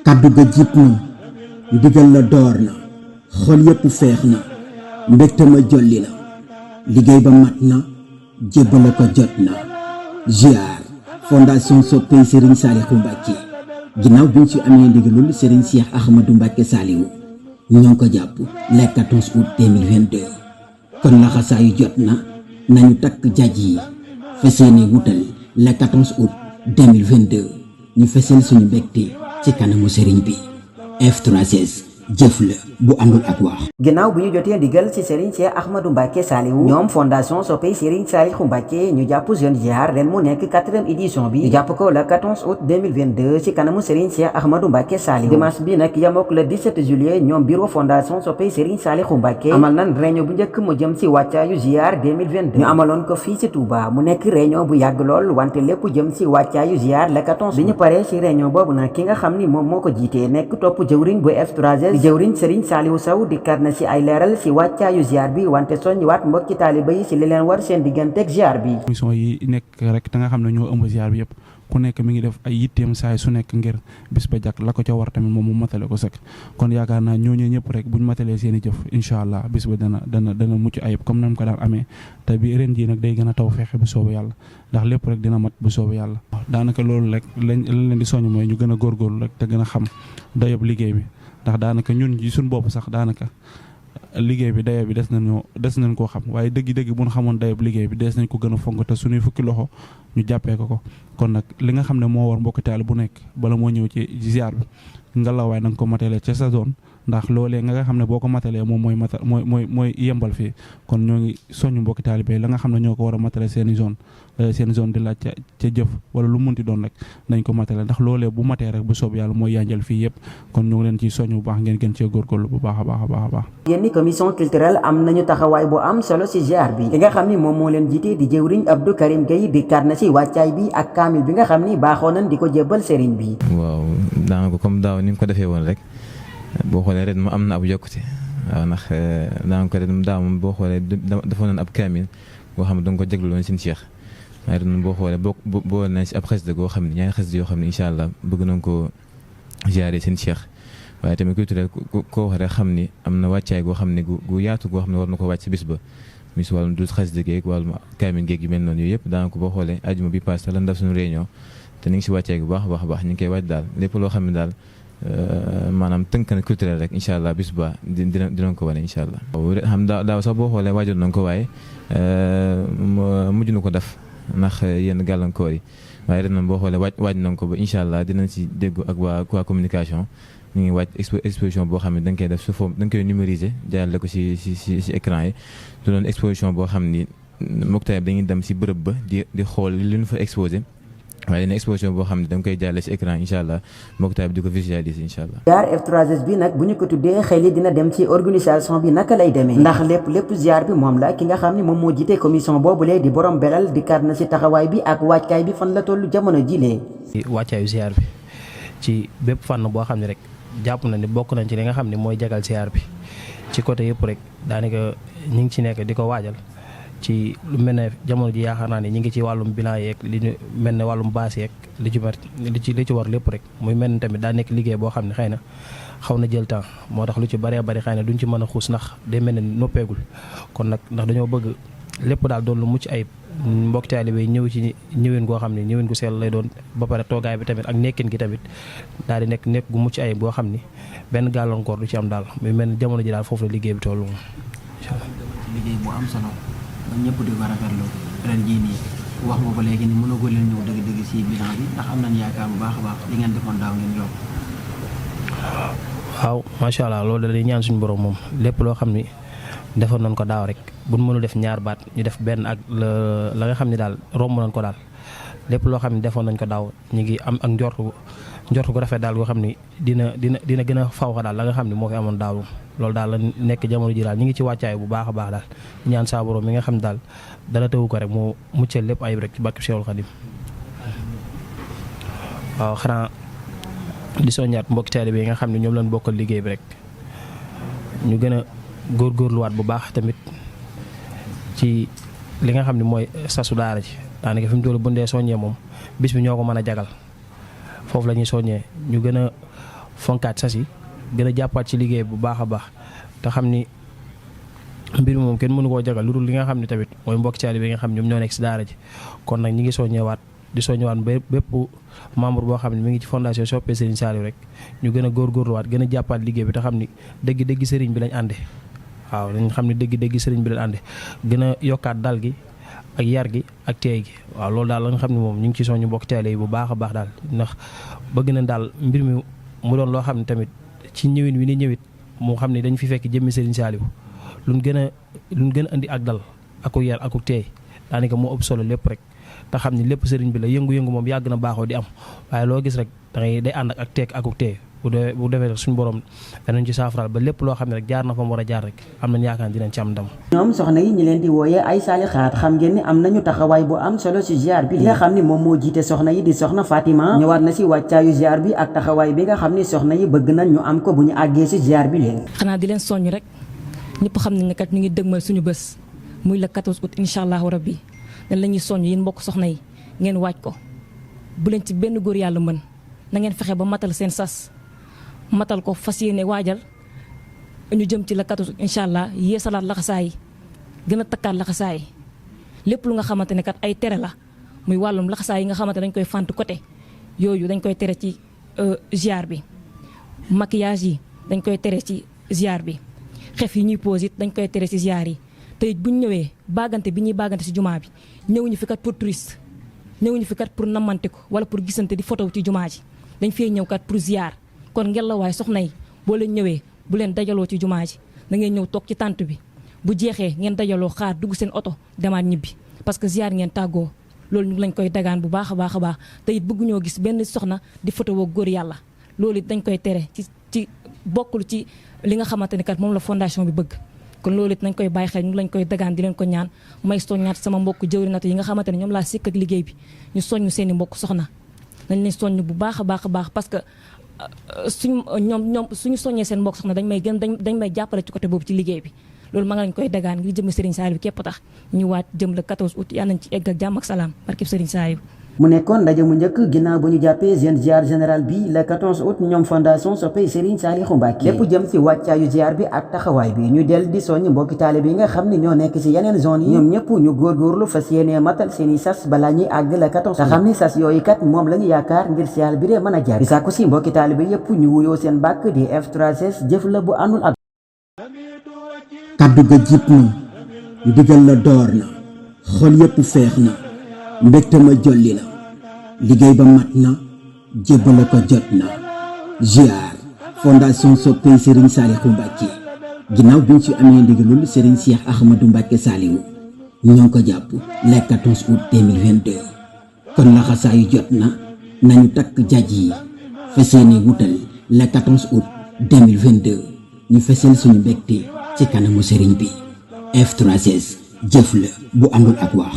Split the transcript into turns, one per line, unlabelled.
kaddu ga jib na ndigal la door na xol yépp feex na mbégte ma jolli na liggéey ba mat na jébbale ko jot na ziar fondation soppey Serigne Saliou Mbacké ginnaaw bi ñu ci amee ndigalul Serigne Cheikh Ahmadou Mbacké Saliou ñoo ngi ko jàpp le 14 août 2022 kon laxasaayu jot na nañu takk jaaj yi feseene wutal le 14 août 2022 ñu feseel suñu mbégte ci kanamu Serigne bi F3S jëf la bu àndul ak wax.
ginnaaw bu ñu jotee ndigal ci Serigne Cheikh Ahmadou Mbacké Saliou ñoom fondation soppey Serigne Saliou Mbacké ñu jàpp jeune ziar ren mu nekk 4e édition bi ñu jàpp ko le 14 août 2022 ci kanamu Serigne Cheikh Ahmadou Mbacké Saliou dimanche bi nag yamook le 17 juillet ñoom bureau fondation soppey Serigne Saliou Mbacké amal nan réunion bu njëkk mu jëm ci wàccaayu ziar 2022 ñu amaloon ko fii ci Touba mu nekk réunion bu yàgg lool wante lépp jëm ci wàccaayu ziar le 14 bi ñu paree ci réunion boobu nag ki nga xam ni moom moo ko jiitee nekk topp jëwriñ bu F3S jëwriñ Serigne Saliou Sow dikkaat na ci ay leeral ci wàccaayu ziar bi wante soññiwaat mbokki taaliba yi ci li leen war seen digganteeg ziar bi.
mission yi nekk rek te nga xam ne ñoo ëmb ziar bi yëpp ku nekk mi ngi def ay yitteem saay su nekk ngir bis ba jàkk la ko ca war tamit moom mu matale ko sëkk kon yaakaar naa ñooñu ñëpp rek buñ matalee seen i jëf incha allah bis ba dana mucc ayib comme nam ko daan amee te bi ren jii nag day gën a taw feexe bu soobee yàlla ndax lépp rek dina mat bu soobee yàlla. daanaka loolu rek lañ leen di soññ mooy ñu gën a góorgóorlu rek te gën a xam dayob liggéey bi ndax daanaka ñun ci suñu bopp sax daanaka liggéey bi dayo bi des nañ koo xam waaye dëgg-dëgg bu ñu xamoon dayo bi liggéey bi des nañ ko gën a fonk te suñuy fukki loxo ñu jàppee ko kon nag li nga xam ne moo war mbokki taal bu nekk bala moo ñëw ci ziar bi ngallaawaay na nga ko matalee ca sa zone ndax loolee nga xam ne boo ko matalee moom mooy yembal fii kon ñoo ngi soññu mbokki taalibe la nga xam ne ñoo ko war a matale seen zone di laaj ca jëf wala lu munti doon rek nañ ko matale ndax loolee bu matee rek bu soob yàlla mooy yanjal fii yëpp kon ñoo ngi leen ciy soññ bu baax ngeen gën cee góorgóorlu bu baax a baax a baax a baax.
yéen ni commission culturelle am nañu taxawaay bu am solo ci ziar bi ki nga xam ni moom moo leen jiite di jëwriñ Abdou Karim Gueye dikkaat na ci wàccaay bi ak kaamil bi nga xam ni baaxoo nañ di ko jébbal sëriñ bi.
waaw daanaka comme daaw ni mu ko defee woon rek boo xoolee ren mu am na ab yokkute waaw ndax daanaka ren daaw moom boo xoolee dafa nañ ab kaamil boo xam ne da nga ko jagloon seen Cheikh waaye ren boo xoolee boo nañ si ab xasida goo xam ne ñaari xasida yoo xam ne incha allah bëgg nañ ko ziare seen Cheikh waaye tamit culturel koo wax rek xam ni am na wàccaay goo xam ne gu yaatu goo xam ne war na ko wàcc si bis ba mi si wàllum duut xasida géeg wàllum kaamil géeg yu mel noonu yooyu yëpp daanaka boo xoolee ajuma bi passé lan def suñu réunion te ñu ngi si wàccaay gu baax a baax ñu ngi koy wàcc daal lépp loo xam ne daal maanaam tënk na culturel rek incha allah bis ba dinañ ko wane incha allah. xam daaw sax boo xoolee waajoon nañ ko waaye mujj na ko def ndax yenn gàllankoor yi waaye ren boo xoolee waaj nañ ko ba incha allah dinañ si déggu ak waa communication ñu ngi waaj exposition boo xam ne da nga koy def su foofu da nga koy numériser jaarale ko si écran yi du doon exposition boo xam ni muxtaay dañuy dem si bërëb ba di xool li ñu fa exposé. waaye dina exposition boo xam ne da nga koy jàlle ci écran incha allah mbokk taay bi di ko visualiser incha allah.
ziar F3S bi nag bu ñu ko tuddee xel yi dina dem ci organisation bi naka lay demee ndax lépp ziar bi moom la ki nga xam ne moom moo jiite commission boobulee di borom belal di kaat na ci taxawaay bi ak wàccaay bi fan la tollu jamono jilee.
wàccaayu ziar bi ci bépp fànn boo xam ne rek jàpp na ni bokk nañ ci li nga xam ne mooy jagal ziar bi ci côté yëpp rek daanaka ñu ngi ci nekk di ko waajal. ci lu mel ne jamono ji yaakaar naa ne ñu ngi ci wàllum bilan yeeg li ñu mel ne wàllum baas yeeg li ci war lépp rek muy mel ni tamit daa nekk liggéey boo xam ne xëy na xaw na jël temps moo tax lu ci bëree bëri xëy na duñ ci mën a xuus ndax day mel ne noppeegul kon nag ndax dañoo bëgg lépp daal doon lu mucc ayib mbokk taalibe yi ñëw ci ñëwin goo xam ne ñëwin gu sell lay doon ba pare toogaay bi tamit ak nekkin gi tamit daal di nekk gu mucc ayib goo xam ni benn gàllankoor du ci am daal muy mel ni jamono ji daal foofu la liggéey bi toll moom incha allah.
liggéey bu am solo ñëpp di ko rafetlu ren jii nii wax nga ko léegi ni mënagoo leen ñëw dëgg-dëgg si bilan bi ndax am nañ yaakaar bu baax a baax li ngeen defoon daaw ngeen yokk.
waaw macha allah loolu dañuy ñaan suñu borom moom lépp loo xam ni defoon nañ ko daaw rek buñ mënu def ñaar baat ñu def benn ak la nga xam ne daal romb nañ ko daal lépp loo xam ne defoon nañ ko daaw ñu ngi am ak njortu gu rafet daal goo xam ni dina gën a faw daal la nga xam ne moo fi amoon daaw loolu daal la nekk jamono ji daal ñu ngi ci wàccaay bu baax a baax daal ñaan saa borom mi nga xam daal dara tëwu ko rek moo muccal lépp ayib rek ci barke Cheikhul Khadim waaw xanaa di soññaat mbokki taalibe yi nga xam ne ñoom lañ bokkal liggéey bi rek ñu gën a góorgóorluwaat bu baax tamit ci li nga xam ne mooy sasu daara ji daanaka fi mu toll bu ndee soññee moom bis bi ñoo ko mën a jagal foofu la ñuy soññee ñu gën a fonkaat sas yi gën a jàppaat ci liggéey bu baax a baax te xam ni mbir mi moom kenn mënu koo jagal lu dul li nga xam ne tamit mooy mbokk taalibe bi nga xam ñoom ñoo nekk si daara ji kon nag ñi ngi soññewaat di soññewaat bépp membre boo xam ne mi ngi ci fondation soppee Serigne Saliou rek ñu gën a góorgóorluwaat gën a jàppaat liggéey bi te xam ni dëgg Serigne bi lañ ànde waaw dañ xam ne dëgg Serigne bi lañ ànde gën a yokkaat dal gi ak yar gi ak teey gi waaw loolu daal la nga xam ne moom ñu ngi ci soññu mbokk taalibe yi bu baax a baax daal ndax bëgg nañ daal mbir mi mu doon loo xam ne tamit ci ñëwin wi ni ñëwit moo xam ne dañ fi fekk jëmmi Serigne Saliou luñ gën a indi ak dal akuk yar akuk teey daanaka moo ëpp solo lépp rek te xam ni lépp sëriñ bi la yëngu-yëngu moom yàgg na baaxoo di am waaye loo gis rek day ànd ak teeg akuk teey bu defee rek suñu borom danañ ci saafaraal ba lépp loo xam ne rek jaar na fa mu war a jaar rek am nañ yaakaar dinañ ci am ndam.
ñoom soxna yi ñi leen di wooyee ay saalixaat xam ngeen ni am nañu taxawaay bu am solo ci ziar bi li nga xam ni moom moo jiite soxna yi di soxna Fatima ñëwaat na ci wàccaayu ziar bi ak taxawaay bi nga xam ni soxna yi bëgg nañ ñu am ko bu ñu àggee ci ziar bi leen.
xanaa di leen soññ rek ñëpp xam nañ ne kat ñu ngi dëgmal suñu bés muy le 14 août incha allahu rabbi dañ la ñuy soññ yéen mbokk soxna yi ngeen waaj ko bu leen ci benn góor yàlla mën na ngeen fexe ba matal seen sas matal ko fas yéene waajal ñu jëm ci la 14 incha allah yeesalaat laxasaay gën a takkaat laxasaay lépp lu nga xamante ne kat ay tere la muy wàllum laxasaay yi nga xamante dañ koy fànt côté yooyu dañ koy tere ci ziar bi maquillage yi dañ koy tere ci ziar bi xef yi ñuy pose it dañ koy tere ci ziar yi te it bu ñu ñëwee baagante bi ñuy baagante ci jumaa bi ñëwuñu fi kat pour touriste ñëwuñu fi kat pour namante ko wala pour gisante di photo ci jumaa ji dañ fee ñëw kat pour ziar kon ngelawaay soxna yi boo leen ñëwee bu leen dajaloo ci jumaa ji da ngeen ñëw toog ci tànt bi bu jeexee ngeen dajaloo xaar dugg seen oto demaat ñibbi parce que ziar ngeen tàggoo loolu ñu ngi lañ koy dagaan bu baax a baax a baax te it bëgguñoo gis benn soxna di photo woo góor yàlla loolu it dañ koy tere ci bokkul ci li nga xamante ne kat moom la fondation bi bëgg kon loolu it nañ koy bàyyi xel ñu lañ koy dagaan di leen ko ñaan may soññaat sama mbokk jëwrinatu yi nga xamante ne ñoom laa sikk ak liggéey bi ñu soññ seen i mbokk soxna nañ leen soññ bu baax a baax a baax parce que suñu soññee seen mbokk soxna dañ may jàppale ci côté boobu ci liggéey bi loolu ma nga lañ koy dagaan ngir jëm Serigne Saliou képp tax ñu waat jëm le 14 août yàlla nañ ci egg ak jàmm ak salaam barkeb Serigne Saliou.
mu nekkoon ndaje mu njëkk ginnaaw bu ñu jàppee jeune ziar général bi le 14 août ñoom fondation soppey Serigne Saliou Mbacké lépp jëm ci wàccaayu ziar bi ak taxawaay bi ñu del di soññ mbokki taalibe yi nga xam ne ñoo nekk ci yeneen zone yi ñoom ñëpp ñu góorgóorlu fas yéenee matal seeni sas balaa ñuy àgg le 14 te xam ni sas yooyu kat moom la ñu yaakaar ngir ziar bi dee mën a jaar di sàkku si mbokki taalibe yëpp ñu wuyoo seen bàkk di F3S jëf la bu àndul ak
kaddu ga jib na ndigal la door na xol yépp feex na mbégte ma jolli na liggéey ba mat na jébbale ko jot na ziar fondation soppey Serigne Saliou Mbacké ginnaaw bi ñu ci amee ndigalul Serigne Cheikh Ahmadou Mbacké Saliou ñoo ngi ko jàpp le 14 août 2022 kon laxasaayu jot na nañu takk jaaj yi fas yéene wutal le 14 août 2022 ñu fesal suñu mbégte ci kanamu Serigne bi F3S jëf la bu àndul ak wax